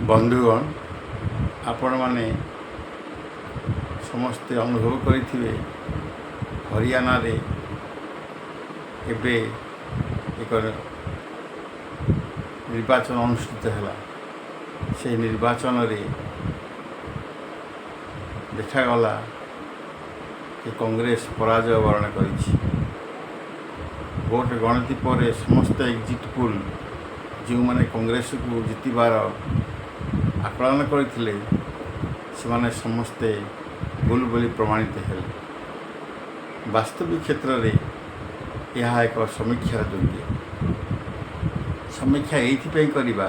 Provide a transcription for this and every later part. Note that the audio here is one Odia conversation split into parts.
ବନ୍ଧୁଗଣ, ଆପଣମାନେ ସମସ୍ତେ ଅନୁଭବ କରିଥିବେ, ହରିୟାଣାରେ ଏବେ ଏକ ନିର୍ବାଚନ ଅନୁଷ୍ଠିତ ହେଲା। ସେହି ନିର୍ବାଚନରେ ଦେଖାଗଲା ଯେ କଂଗ୍ରେସ ପରାଜୟ ବରଣ କରିଛି। ଭୋଟ ଗଣତି ପରେ ସମସ୍ତ ଏକ୍ଜିଟ୍ ପୋଲ୍ ଯେଉଁମାନେ କଂଗ୍ରେସକୁ ଜିତିବାର ଆକଳନ କରିଥିଲେ, ସେମାନେ ସମସ୍ତେ ଭୁଲ ବୋଲି ପ୍ରମାଣିତ ହେଲେ। ବାସ୍ତବିକ କ୍ଷେତ୍ରରେ ଏହା ଏକ ସମୀକ୍ଷାର ଯୋଗ୍ୟ। ସମୀକ୍ଷା ଏଇଥିପାଇଁ କରିବା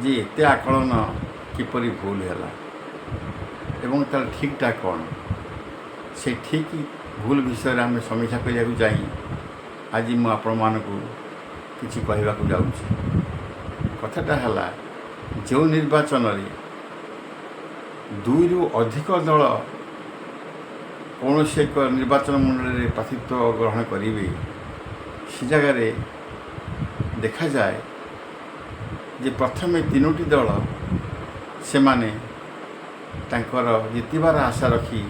ଯେ ଏତେ ଆକଳନ କିପରି ଭୁଲ ହେଲା ଏବଂ ତା'ର ଠିକ୍ଟା କ'ଣ? ସେ ଠିକ୍ ଭୁଲ ବିଷୟରେ ଆମେ ସମୀକ୍ଷା କରିବାକୁ ଯାଇ ଆଜି ମୁଁ ଆପଣମାନଙ୍କୁ କିଛି କହିବାକୁ ଯାଉଛି। କଥାଟା ହେଲା, ଯେଉଁ ନିର୍ବାଚନରେ ଦୁଇରୁ ଅଧିକ ଦଳ କୌଣସି ଏକ ନିର୍ବାଚନ ମଣ୍ଡଳୀରେ ପ୍ରାର୍ଥୀତ୍ୱ ଗ୍ରହଣ କରିବେ, ସେ ଜାଗାରେ ଦେଖାଯାଏ ଯେ ପ୍ରଥମେ ତିନୋଟି ଦଳ ସେମାନେ ତାଙ୍କର ଜିତିବାର ଆଶା ରଖି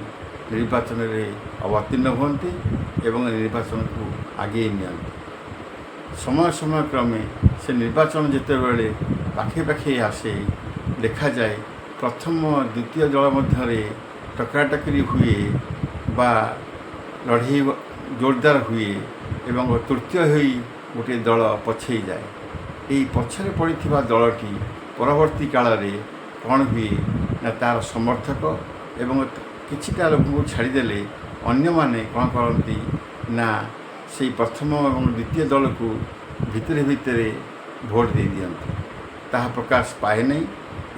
ନିର୍ବାଚନରେ ଅବତୀର୍ଣ୍ଣ ହୁଅନ୍ତି ଏବଂ ନିର୍ବାଚନକୁ ଆଗେଇ ନିଅନ୍ତି। ସମୟ ସମୟ କ୍ରମେ ସେ ନିର୍ବାଚନ ଯେତେବେଳେ ପାଖେଇ ପାଖେଇ ଆସେ, ଦେଖାଯାଏ ପ୍ରଥମ ଦ୍ୱିତୀୟ ଦଳ ମଧ୍ୟରେ ଟକରାଟକରି ହୁଏ ବା ଲଢ଼େଇ ଜୋରଦାର ହୁଏ ଏବଂ ତୃତୀୟ ହୋଇ ଗୋଟିଏ ଦଳ ପଛେଇ ଯାଏ। ଏହି ପଛରେ ପଡ଼ିଥିବା ଦଳଟି ପରବର୍ତ୍ତୀ କାଳରେ କ'ଣ ହୁଏ ନା, ତା'ର ସମର୍ଥକ ଏବଂ କିଛିଟା ଲୋକଙ୍କୁ ଛାଡ଼ିଦେଲେ ଅନ୍ୟମାନେ କ'ଣ କରନ୍ତି ନା, ସେଇ ପ୍ରଥମ ଏବଂ ଦ୍ୱିତୀୟ ଦଳକୁ ଭିତରେ ଭିତରେ ଭୋଟ ଦେଇଦିଅନ୍ତି। ତାହା ପ୍ରକାଶ ପାଏ ନାହିଁ।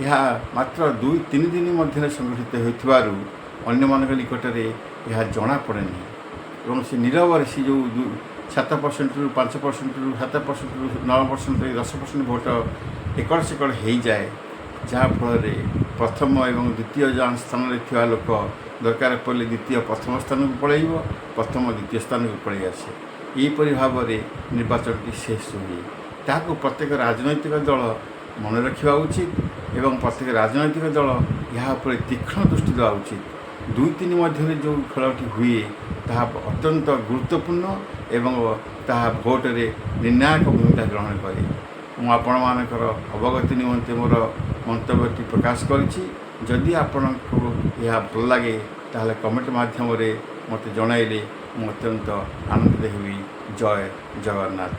ଏହା ମାତ୍ର 2-3 ଦିନ ମଧ୍ୟରେ ସଂଗଠିତ ହୋଇଥିବାରୁ ଅନ୍ୟମାନଙ୍କ ନିକଟରେ ଏହା ଜଣାପଡ଼େ ନାହିଁ ଏବଂ ସେ ନିରବରେ ସେ ଯେଉଁ 7%ରୁ 5%ରୁ 7%ରୁ 9%, 10% ଭୋଟ ଏକଡ଼ ସେକଡ଼ ହେଇଯାଏ, ଯାହାଫଳରେ ପ୍ରଥମ ଏବଂ ଦ୍ୱିତୀୟ ଯେଉଁ ସ୍ଥାନରେ ଥିବା ଲୋକ ଦରକାର ପଡ଼ିଲେ ଦ୍ୱିତୀୟ ପ୍ରଥମ ସ୍ଥାନକୁ ପଳାଇବ, ପ୍ରଥମ ଦ୍ୱିତୀୟ ସ୍ଥାନକୁ ପଳାଇ ଆସେ। ଏହିପରି ଭାବରେ ନିର୍ବାଚନଟି ଶେଷ ହୁଏ। ତାହାକୁ ପ୍ରତ୍ୟେକ ରାଜନୈତିକ ଦଳ ମନେ ରଖିବା ଉଚିତ ଏବଂ ପ୍ରତ୍ୟେକ ରାଜନୈତିକ ଦଳ ଏହା ଉପରେ ତୀକ୍ଷ୍ଣ ଦୃଷ୍ଟି ଦେବା ଉଚିତ। 2-3 ମଧ୍ୟରେ ଯେଉଁ ଖେଳଟି ହୁଏ, ତାହା ଅତ୍ୟନ୍ତ ଗୁରୁତ୍ୱପୂର୍ଣ୍ଣ ଏବଂ ତାହା ଭୋଟରେ ନିର୍ଣ୍ଣାୟକ ଭୂମିକା ଗ୍ରହଣ କରେ। ମୁଁ ଆପଣମାନଙ୍କର ଅବଗତି ନିମନ୍ତେ ମୋର ମନ୍ତବ୍ୟଟି ପ୍ରକାଶ କରିଛି। ଯଦି ଆପଣଙ୍କୁ ଏହା ଭଲ ଲାଗେ, ତାହେଲେ କମେଣ୍ଟ ମାଧ୍ୟମରେ ମୋତେ ଜଣାଇଲେ ମୁଁ ଅତ୍ୟନ୍ତ ଆନନ୍ଦିତ ହେବି। ଜୟ ଜଗନ୍ନାଥ।